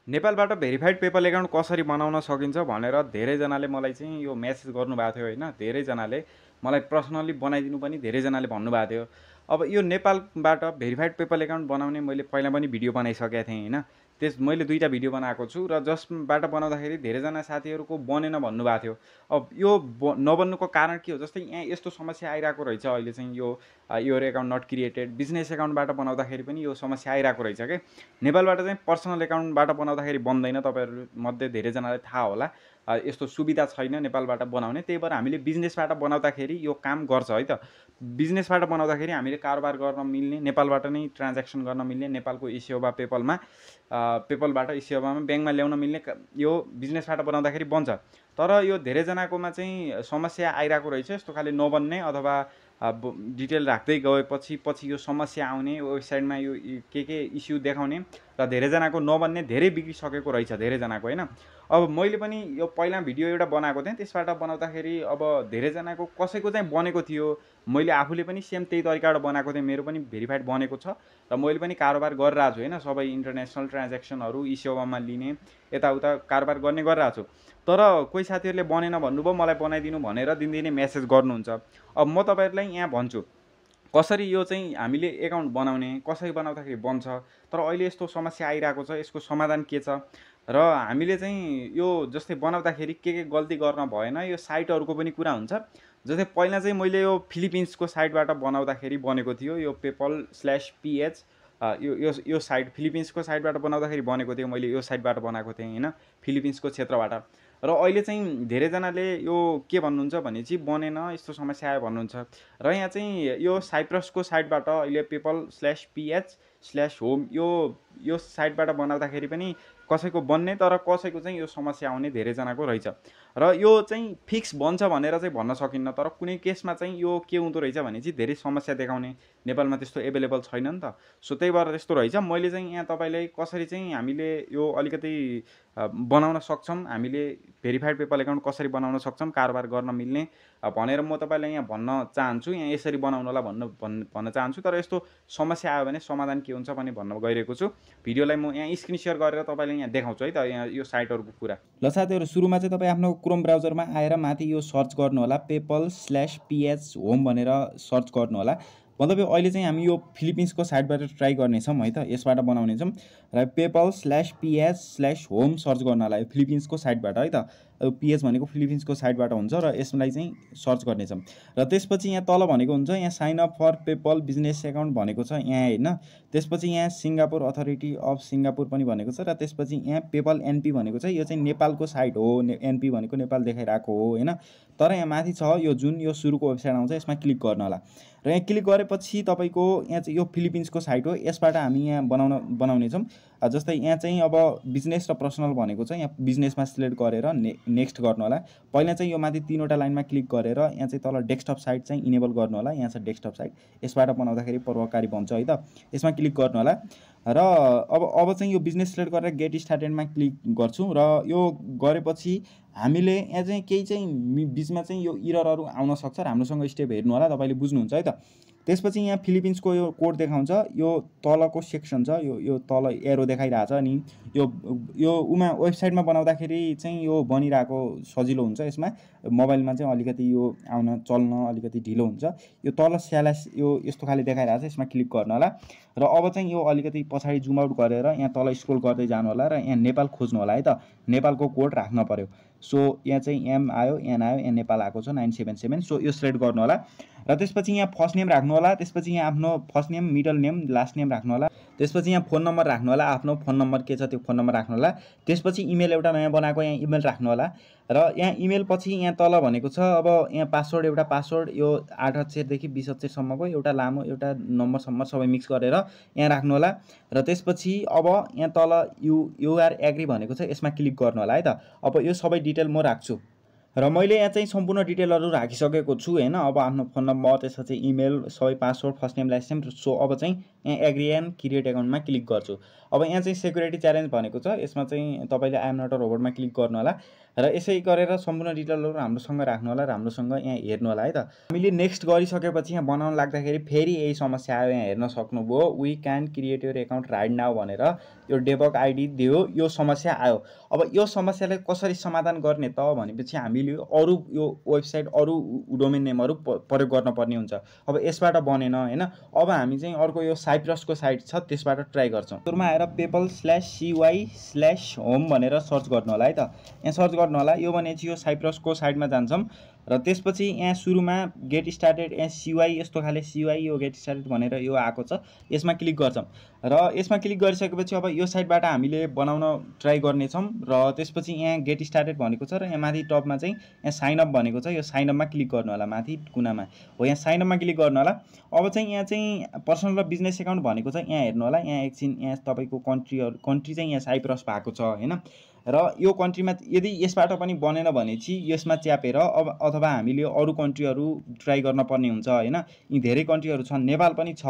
नेपालबाट verified PayPal account कसरी बनाउन सकिन्छ भनेर धेरैजनाले मलाई चाहिँ यो मेसेज गर्नुभएको थियो होइन। धेरैजनाले मलाई पर्सनली बनाइदिनु पनि धेरैजनाले भन्नुभएको थियो। अब यो नेपालबाट भेरिफाइड पेपल एकाउन्ट बनाउने मैले पहिला पनि भिडियो बनाइसकेको थिएँ होइन। मैले 2टा भिडियो बनाएको छु र जसबाट बनाउँदाखेरि धेरैजना साथीहरूको बनेन भन्नुभएको थियो। अब यो नबन्नुको कारण के हो, जस्तै यहाँ यस्तो समस्या आइरहेको रहेछ अहिले चाहिँ यो एकाउन्ट नट क्रिएटेड। बिजनेस एकाउन्टबाट बनाउँदाखेरि पनि यो समस्या आइरहेको रहेछ कि नेपालबाट चाहिँ पर्सनल एकाउन्टबाट बनाउँदाखेरि बन्दैन। तपाईँहरूमध्ये धेरैजनालाई थाहा होला यस्तो सुविधा छैन नेपालबाट बनाउने। त्यही भएर हामीले बिजनेसबाट बनाउँदाखेरि यो काम गर्छ है त। बिजनेसबाट बनाउँदाखेरि हामीले कारोबार गर्न मिल्ने, नेपालबाट नै ट्रान्ज्याक्सन गर्न मिल्ने, नेपालको इसेवा पेपलबाट इसेवामा ब्याङ्कमा ल्याउन मिल्ने यो बिजनेसबाट बनाउँदाखेरि बन्छ। तर यो धेरैजनाकोमा चाहिँ समस्या आइरहेको रहेछ यस्तो खाले नबन्ने अथवा डिटेल राख्दै गएपछि यो समस्या आउने, वेबसाइटमा यो के इस्यु देखाउने र धेरैजनाको नबन्ने, धेरै बिग्रिसकेको रहेछ धेरैजनाको होइन। अब मैले पनि यो पहिला भिडियो एउटा बनाएको थिएँ, त्यसबाट बनाउँदाखेरि अब धेरैजनाको कसैको चाहिँ बनेको थियो। मैले आफूले पनि सेम त्यही तरिकाबाट बनाएको थिएँ, मेरो पनि भेरिफाइड बनेको छ र मैले पनि कारोबार गरिरहेको छु होइन। सबै इन्टरनेसनल ट्रान्ज्याक्सनहरू इसेवामा लिने यताउता कारोबार गर्ने गरिरहेको छु। तर कोही साथीहरूले बनेन भन्नुभयो, मलाई बनाइदिनु भनेर दिनदिनै मेसेज गर्नुहुन्छ। अब म तपाईँहरूलाई यहाँ भन्छु कसरी यो चाहिँ हामीले एकाउन्ट बनाउने, कसरी बनाउँदाखेरि बन्छ। तर अहिले यस्तो समस्या आइरहेको छ, यसको समाधान के छ र हामीले चाहिँ यो जस्तै बनाउँदाखेरि के गल्ती गर्न भएन, यो साइटहरूको पनि कुरा हुन्छ। जस्तै पहिला चाहिँ मैले यो फिलिपिन्सको साइटबाट बनाउँदाखेरि बनेको थियो यो PayPal/PH यो साइट फिलिपिन्सको साइटबाट बनाउँदाखेरि बनेको थियो। मैले यो साइटबाट बनाएको थिएँ होइन, फिलिपिन्सको क्षेत्रबाट। र अहिले चाहिँ धेरैजनाले यो के भन्नुहुन्छ भने चाहिँ बनेन, यस्तो समस्या आयो भन्नुहुन्छ। र यहाँ चाहिँ यो साइप्रसको साइटबाट अहिले PayPal/PH/home यो साइटबाट बनाउँदाखेरि पनि कसैको बन्ने, तर कसैको चाहिँ यो समस्या आउने धेरैजनाको रहेछ। र यो चाहिँ फिक्स बन्छ भनेर चाहिँ भन्न सकिन्न, तर कुनै केसमा चाहिँ यो के हुँदो रहेछ भने चाहिँ धेरै समस्या देखाउने, नेपालमा त्यस्तो एभाइलेबल छैन नि त। सो त्यही भएर त्यस्तो रहेछ। मैले चाहिँ यहाँ तपाईँलाई कसरी चाहिँ हामीले यो अलिकति बनाउन सक्छौँ, हामीले भेरिफाइड पेपल एकाउन्ट कसरी बनाउन सक्छौँ कारोबार गर्न मिल्ने भनेर म तपाईँलाई यहाँ भन्न चाहन्छु। यहाँ यसरी बनाउनु होला भन्न चाहन्छु। तर यस्तो समस्या आयो भने समाधान के हुन्छ भने भन्न गइरहेको छु। भिडियोलाई म यहाँ स्क्रिन सेयर गरेर तपाईँलाई यहाँ देखाउँछु है त, यहाँ यो साइटहरूको कुरा। ल साथीहरू, सुरुमा चाहिँ तपाईँ आफ्नो क्रोम ब्राउजरमा आएर माथि यो सर्च गर्नु होला, PayPal/PH home भनेर सर्च गर्नु होला। मतलब यो अहिले चाहिँ हामी यो फिलिपिन्सको साइटबाट ट्राई गर्नेछौँ है त, यसबाट बनाउनेछौँ। र PayPal/PH/home सर्च गर्नु होला, यो फिलिपिन्सको साइटबाट है त। PH भनेको फिलिपिन्सको साइटबाट हुन्छ र यसलाई चाहिँ सर्च गर्नेछौँ। र त्यसपछि यहाँ तल भनेको हुन्छ यहाँ sign up for PayPal business account भनेको छ यहाँ होइन। त्यसपछि यहाँ सिङ्गापुर अथोरिटी अफ सिङ्गापुर पनि भनेको छ। र त्यसपछि यहाँ पेपल NP भनेको छ। यो चाहिँ नेपालको साइट हो, NP भनेको नेपाल देखाइरहेको हो होइन। तर यहाँ माथि छ यो जुन यो सुरुको वेबसाइट आउँछ, यसमा क्लिक गर्न होला। र यहाँ क्लिक गरेपछि तपाईँको यहाँ चाहिँ यो फिलिपिन्सको साइट हो, यसबाट हामी यहाँ बनाउनेछौँ। जस्तै यहाँ चाहिँ अब बिजनेस र पर्सनल भनेको छ, यहाँ बिजनेसमा सिलेक्ट गरेर नेक्स्ट गर्नु होला। पहिला चाहिँ यो माथि 3वटा लाइनमा क्लिक गरेर यहाँ चाहिँ तल डेस्कटप साइट चाहिँ इनेबल गर्नु होला। यहाँ छ डेस्कटप साइट, यसबाट बनाउँदाखेरि प्रभावकारी बन्छ है त। यसमा क्लिक गर्नु होला। र अब चाहिँ यो बिजनेस सिलेक्ट गरेर गेट स्टार्टेडमा क्लिक गर्छौँ। र यो गरेपछि हामीले यहाँ चाहिँ केही चाहिँ बिचमा चाहिँ यो इररहरू आउन सक्छ, राम्रोसँग स्टेप हेर्नु होला, तपाईँले बुझ्नुहुन्छ है त। त्यसपछि यहाँ फिलिपिन्सको यो कोड देखाउँछ, यो तलको सेक्सन छ, यो तल एरो देखाइरहेछ नि। यो उमा वेबसाइटमा बनाउँदाखेरि चाहिँ यो बनिरहेको सजिलो हुन्छ। यसमा मोबाइलमा चाहिँ अलिकति यो आउन चल्न अलिकति ढिलो हुन्छ। यो तल स्यालास यो यस्तो खाले देखाइरहेछ, यसमा क्लिक गर्नु होला। र अब चाहिँ यो अलिकति पछाडि जुम आउट गरेर यहाँ तल स्क्रोल गर्दै जानु होला र यहाँ नेपाल खोज्नु होला है त। नेपालको कोड राख्न पर्यो। सो यहाँ चाहिँ M आयो, N आयो, यहाँ नेपाल आएको छ 977। सो यो सिलेक्ट गर्नु होला। र त्यसपछि यहाँ फर्स्ट नेम राख्नु होला। त्यसपछि यहाँ आफ्नो first name, middle name, last name राख्नु होला। त्यसपछि यहाँ फोन नम्बर राख्नु होला, आफ्नो फोन नम्बर के छ त्यो फोन नम्बर राख्नु होला। त्यसपछि इमेल एउटा नयाँ बनाएको यहाँ इमेल राख्नु होला। र यहाँ इमेल पछि यहाँ तल भनेको छ अब यहाँ पासवर्ड, एउटा पासवर्ड यो 8 अक्षरदेखि 20 अक्षरसम्मको एउटा लामो एउटा नम्बरसम्म सबै मिक्स गरेर यहाँ राख्नु होला। र त्यसपछि अब यहाँ तल युआर एग्री भनेको छ, यसमा क्लिक गर्नु होला है त। अब यो सबै डिटेल म राख्छु र मैले यहाँ चाहिँ सम्पूर्ण डिटेलहरू राखिसकेको छु होइन। अब आफ्नो फोन नम्बर, त्यसपछि इमेल, सबै password, first name, last name. So अब चाहिँ यहाँ एग्री एन्ड क्रिएट एकाउन्टमा क्लिक गर्छु। अब यहाँ चाहिँ सेक्युरिटी च्यालेन्ज भनेको छ, यसमा चाहिँ तपाईँले आई एम नट अ रोबोटमा क्लिक गर्नु होला। र यसै गरेर सम्पूर्ण डिटेलहरू राम्रोसँग राख्नु होला, राम्रोसँग यहाँ हेर्नु होला है त। हामीले नेक्स्ट गरिसकेपछि यहाँ बनाउन लाग्दाखेरि फेरि यही समस्या आयो, यहाँ हेर्न सक्नुभयो we can create your account right now भनेर यो डेबग आइडी दियो, यो समस्या आयो। अब यो समस्यालाई कसरी समाधान गर्ने त भनेपछि हामीले अरू यो वेबसाइट अरू डोमेन नेमहरू प्रयोग गर्न पर्ने हुन्छ। अब यसबाट बनेन हैन, अब हामी चाहिँ अर्को यो साइप्रसको साइट छ त्यसबाट ट्राई गर्छौँ। सुरुमा आएर paypal/cy/home भनेर सर्च गर्नु होला है त। यहाँ सर्च गर्नु होला, यो भनेपछि यो साइप्रसको साइटमा जान्छौँ र त्यसपछि यहाँ सुरुमा गेट स्टार्टेड यहाँ CY यस्तो खाले CY यो गेट स्टार्टेड भनेर यो आएको छ, यसमा क्लिक गर्छौँ र यसमा क्लिक गरिसकेपछि अब यो साइटबाट हामीले बनाउन ट्राई गर्नेछौँ र त्यसपछि यहाँ गेट स्टार्टेड भनेको छ र यहाँ माथि टपमा चाहिँ यहाँ साइन अप भनेको छ, यो साइन अपमा क्लिक गर्नु होला माथि कुनामा हो, यहाँ साइन अपमा क्लिक गर्नु होला। अब चाहिँ यहाँ चाहिँ पर्सनल र बिजनेस एकाउन्ट भनेको छ, यहाँ हेर्नु होला, यहाँ एकछिन यहाँ तपाईँको कन्ट्री चाहिँ यहाँ साइप्रस भएको छ हैन, र यो कन्ट्रीमा यदि यसबाट पनि बनेन भनेपछि यसमा च्यापेर अब अथवा हामीले अरू कन्ट्रीहरू ट्राई गर्न पर्ने हुन्छ हैन। यी धेरै कन्ट्रीहरू छन्, नेपाल पनि छ,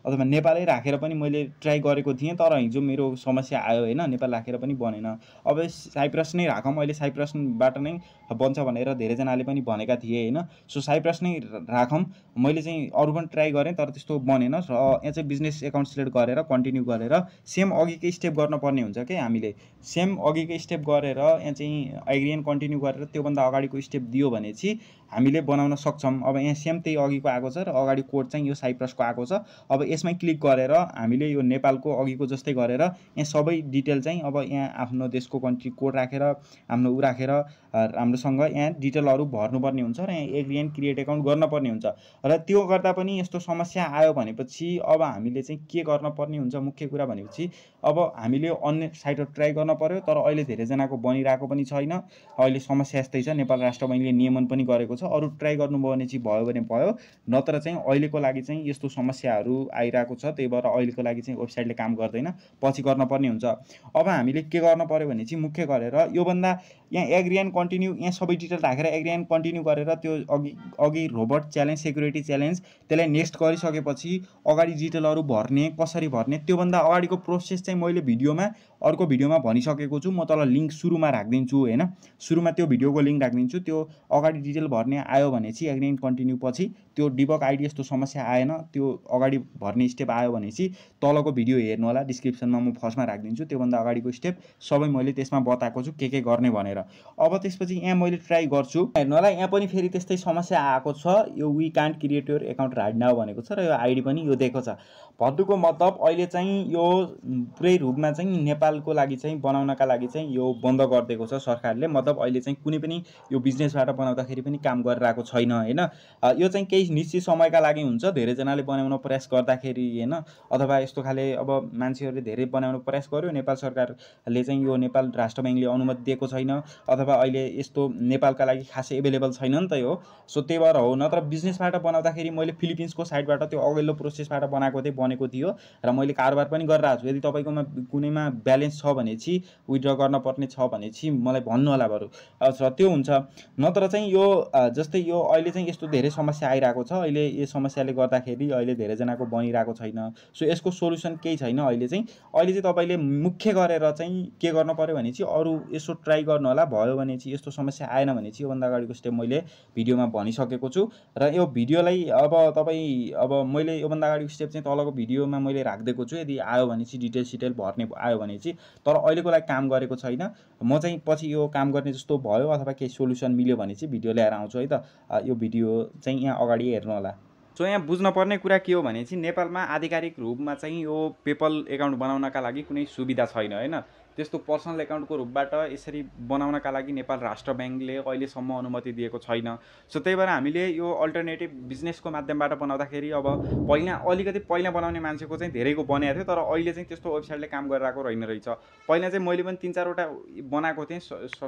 अथवा नेपालै राखेर पनि मैले ट्राई गरेको थिएँ तर हिजो मेरो समस्या आयो हैन, नेपाल राखेर पनि बनेन। अब साइप्रस नै राखौँ, अहिले साइप्रसबाट नै बन्छ भनेर धेरैजनाले पनि भनेका थिए हैन, सो साइप्रस नै राखौँ। मैले चाहिँ अरू पनि ट्राई गरेँ तर त्यस्तो बनेन र यहाँ चाहिँ बिजनेस एकाउन्ट सिलेक्ट गरेर कन्टिन्यू गरेर सेम अघिकै स्टेप गर्न पर्ने हुन्छ के, हामीले सेम अघिकै स्टेप गरेर यहाँ चाहिँ एग्री एन्ड कन्टिन्यू गरेर त्योभन्दा अगाडिको स्टेप दियो भने चाहिँ हामीले बनाउन सक्छौँ। अब यहाँ सेम त्यही अघिको आएको छ र अगाडि कोड चाहिँ यो साइप्रसको आएको छ। अब यसमै क्लिक गरेर हामीले यो नेपालको अघिको जस्तै गरेर यहाँ सबै डिटेल चाहिँ अब यहाँ आफ्नो देशको कन्ट्री कोड राखेर आफ्नो ऊ राखेर राम्रोसँग यहाँ डिटेलहरू भर्नुपर्ने हुन्छ र यहाँ एग्री एन्ड क्रिएट एकाउन्ट गर्नुपर्ने हुन्छ। र त्यो गर्दा पनि यस्तो समस्या आयो भनेपछि अब हामीले चाहिँ के गर्न पर्ने हुन्छ, मुख्य कुरा भनेपछि अब हामीले अन्य साइटहरू ट्राई गर्न पर्यो, तर अहिले धेरैजनाको बनिरहेको पनि छैन। अहिले समस्या यस्तै छ, नेपाल राष्ट्र बैङ्कले नियमन पनि गरेको छ, अरू ट्राई गर्नुभयो भने चाहिँ भयो भने भयो, नत्र चाहिँ अहिलेको लागि चाहिँ यस्तो समस्याहरू आइरहेको छ, त्यही भएर अहिलेको लागि चाहिँ वेबसाइटले काम गर्दैन, पछि गर्न पर्ने हुन्छ। अब हामीले के गर्न पर्यो भने चाहिँ मुख्य गरेर योभन्दा यहाँ एग्री एन्ड कन्टिन्यू यहाँ सबै डिटेल राखेर एग्री एन्ड कन्टिन्यू गरेर त्यो अघि रोबोट च्यालेन्ज सेक्युरिटी च्यालेन्ज त्यसलाई नेक्स्ट गरिसकेपछि अगाडि डिटेलहरू भर्ने कसरी भर्ने त्योभन्दा अगाडिको प्रोसेस चाहिँ मैले अर्को भिडियोमा भनिसकेको छु। म तल लिङ्क सुरुमा राखिदिन्छु हैन, सुरुमा त्यो भिडियोको लिङ्क राखिदिन्छु। त्यो अगाडि डिटेल भर्ने आयो भने चाहिँ एग्री एन्ड कन्टिन्यू पछि त्यो डिबग आइडी यस्तो समस्या आएन, त्यो अगाडि भर्ने स्टेप आयो भने चाहिँ तलको भिडियो हेर्नु होला, डिस्क्रिप्सनमा म फर्स्टमा राखिदिन्छु, त्योभन्दा अगाडिको स्टेप सबै मैले त्यसमा बताएको छु के गर्ने भनेर। अब त्यसपछि यहाँ मैले ट्राई गर्छु, हेर्नु होला यहाँ पनि फेरि त्यस्तै समस्या आएको छ, यो we can't create your account right now भनेको छ र यो आइडी पनि यो दिएको छ। भन्नुको मतलब अहिले चाहिँ यो पुरै रूपमा चाहिँ नेपालको लागि चाहिँ बनाउनका लागि चाहिँ यो बन्द गरिदिएको छ सरकारले, मतलब अहिले चाहिँ कुनै पनि यो बिजनेसबाट बनाउँदाखेरि पनि काम गरिरहेको छैन हैन। यो चाहिँ केही निश्चित समयका लागि हुन्छ, धेरैजनाले बनाउन प्रयास गर्दाखेरि हैन, अथवा यस्तो खाले अब मान्छेहरूले धेरै बनाउन प्रयास गर्यो, नेपाल सरकारले चाहिँ यो नेपाल राष्ट्र बैङ्कले अनुमति दिएको छैन, अथवा अहिले यस्तो नेपालका लागि खासै एभाइलेबल छैन नि त यो, सो त्यही भएर हो। नत्र बिजनेसबाट बनाउँदाखेरि मैले फिलिपिन्सको साइटबाट त्यो अघिल्लो प्रोसेसबाट बनेको थियो र मैले कारोबार पनि गरिरहेको छु। यदि तपाईँकोमा कुनैमा ब्यालेन्स छ भने चाहिँ विथड्र गर्न पर्ने छ भने चाहिँ मलाई भन्नु होला बरु, र त्यो हुन्छ। नत्र चाहिँ यो जस्तै यो अहिले चाहिँ यस्तो धेरै समस्या आइरहेको छ, अहिले यो समस्याले गर्दाखेरि अहिले धेरैजनाको बनिरहेको छैन, सो यसको सोल्युसन केही छैन। अहिले चाहिँ तपाईँले मुख्य गरेर चाहिँ के गर्नु पर्यो भने चाहिँ अरू यसो ट्राई गर्नु होला, भयो भने चाहिँ यस्तो समस्या आएन भने चाहिँ योभन्दा अगाडिको स्टेप मैले भिडियोमा भनिसकेको छु र यो भिडियोलाई अब मैले योभन्दा अगाडिको स्टेप चाहिँ तलको भिडियोमा मैले राखिदिएको छु, यदि आयो भने चाहिँ डिटेल भर्ने आयो भने चाहिँ, तर अहिलेको लागि काम गरेको छैन। म चाहिँ पछि यो काम गर्ने जस्तो भयो अथवा केही सोल्युसन मिल्यो भने चाहिँ भिडियो ल्याएर आउँछु है त। यो भिडियो चाहिँ यहाँ अगाडि हेर्नु होला। सो यहाँ बुझ्नुपर्ने कुरा के हो भने चाहिँ नेपालमा आधिकारिक रूपमा चाहिँ यो पेपल एकाउन्ट बनाउनका लागि कुनै सुविधा छैन हैन। त्यस्तो पर्सनल एकाउन्टको रूपबाट यसरी बनाउनका लागि नेपाल राष्ट्र बैङ्कले अहिलेसम्म अनुमति दिएको छैन। सो त्यही भएर हामीले यो अल्टरनेटिभ बिजनेसको माध्यमबाट बनाउँदाखेरि अब पहिला बनाउने मान्छेको चाहिँ धेरैको बनेको थियो, तर अहिले चाहिँ त्यस्तो वेबसाइटले काम गरिरहेको रहेन रहेछ। पहिला चाहिँ मैले पनि 3-4वटा बनाएको थिएँ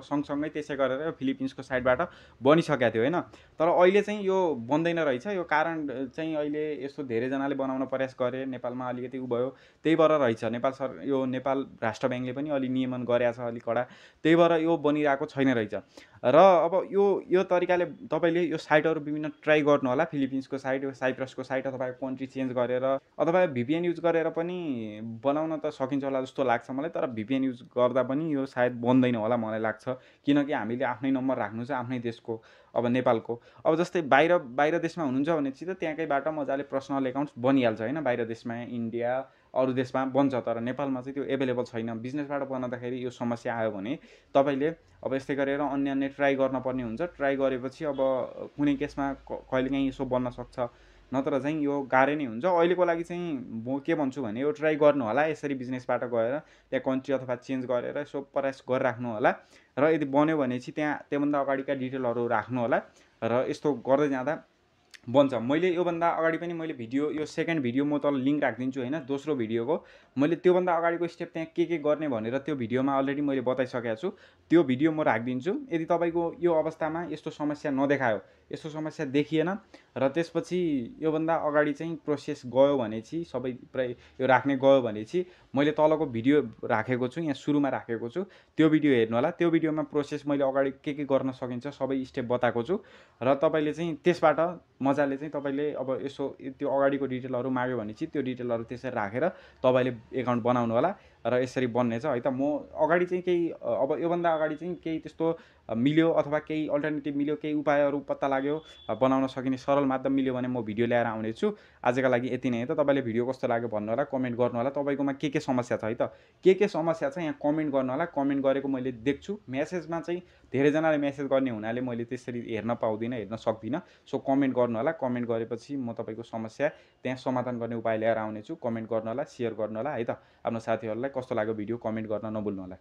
सँगसँगै, त्यसै गरेर फिलिपिन्सको साइटबाट बनिसकेको थियो हैन। तर अहिले चाहिँ यो बन्दैन रहेछ। यो कारण चाहिँ अहिले यस्तो धेरैजनाले बनाउन प्रयास गरे, नेपालमा अलिकति उ भयो, त्यही भएर रहेछ। नेपाल राष्ट्र बैङ्कले पनि अलि नियमन गरेको छ अलिक कडा, त्यही भएर यो बनिरहेको छैन रहेछ। र अब यो तरिकाले तपाईँले यो साइटहरू विभिन्न ट्राई गर्नु होला, फिलिपिन्सको साइट, साइप्रसको साइट, अथवा कन्ट्री चेन्ज गरेर अथवा VPN युज गरेर पनि बनाउन त सकिन्छ होला जस्तो लाग्छ मलाई, तर VPN युज गर्दा पनि यो सायद बन्दैन होला मलाई लाग्छ, किनकि हामीले आफ्नै नम्बर राख्नु छ आफ्नै देशको, अब नेपालको। अब जस्तै बाहिर देशमा हुनुहुन्छ भने चाहिँ त त्यहाँकैबाट मजाले पर्सनल एकाउन्ट्स बनिहाल्छ हैन, बाहिर देशमा इन्डिया अरू देशमा बन्छ, तर नेपालमा चाहिँ त्यो एभाइलेबल छैन। बिजनेसबाट बनाउँदाखेरि यो समस्या आयो भने तपाईँले अब यस्तै गरेर अन्य अन्य ट्राई गर्न पर्ने हुन्छ। ट्राई गरेपछि अब कुनै केसमा कहिलेकाहीँ यसो बन्न सक्छ, नत्र चाहिँ यो गाह्रै नै हुन्छ। अहिलेको लागि चाहिँ म के भन्छु भने यो ट्राई गर्नु होला, यसरी बिजनेसबाट गएर त्यहाँ कन्ट्री अथवा चेन्ज गरेर यसो प्रयास गरिराख्नु होला, र यदि बन्यो भने चाहिँ त्योभन्दा अगाडिका डिटेलहरू राख्नु होला, र यस्तो गर्दै जाँदा बन्छ। मैले योभन्दा अगाडि पनि मैले भिडियो, यो सेकेन्ड भिडियो म तल लिङ्क राखिदिन्छु होइन, दोस्रो भिडियोको मैले त्योभन्दा अगाडिको स्टेप त्यहाँ के गर्ने भनेर त्यो भिडियोमा अलरेडी मैले बताइसकेको छु। त्यो भिडियो म राखिदिन्छु। यदि तपाईँको यो अवस्थामा यस्तो समस्या नदेखायो, यस्तो समस्या देखिएन, र त्यसपछि योभन्दा अगाडि चाहिँ प्रोसेस गयो भने चाहिँ सबै प्राय यो राख्ने गयो भने चाहिँ मैले तलको भिडियो राखेको छु, यहाँ सुरुमा राखेको छु, त्यो भिडियो हेर्नु होला। त्यो भिडियोमा प्रोसेस मैले अगाडि के गर्न सकिन्छ सबै स्टेप बताएको छु, र तपाईँले चाहिँ त्यसबाट मजाले चाहिँ तपाईँले अब यसो त्यो अगाडिको डिटेलहरू माग्यो भने चाहिँ त्यो डिटेलहरू त्यसरी राखेर तपाईँले एकाउन्ट बनाउनु होला, र यसरी बन्नेछ है त। म अगाडि चाहिँ केही अब योभन्दा अगाडि चाहिँ केही त्यस्तो मिल्यो अथवा केही अल्टरनेटिभ मिल्यो, केही उपायहरू पत्ता लाग्यो, बनाउन सकिने सरल माध्यम मिल्यो भने म भिडियो ल्याएर आउनेछु। आजका लागि यति नै है त। तपाईँले भिडियो कस्तो लाग्यो भन्नु होला, कमेन्ट गर्नु होला। तपाईँकोमा के समस्या छ है त, के समस्या छ यहाँ कमेन्ट गर्नु होला। कमेन्ट गरेको मैले देख्छु। मेसेजमा चाहिँ धेरैजनाले मेसेज गर्ने हुनाले मैले त्यसरी हेर्न पाउँदिनँ, हेर्न सक्दिनँ। सो कमेन्ट गर्नु होला। कमेन्ट गरेपछि म तपाईँको समस्या त्यहाँ समाधान गर्ने उपाय ल्याएर आउनेछु। कमेन्ट गर्नु होला, सेयर गर्नु होला है त। आफ्नो साथीहरूलाई कस्तो लाग्यो भिडियो कमेन्ट गर्न नभुल्नु होला।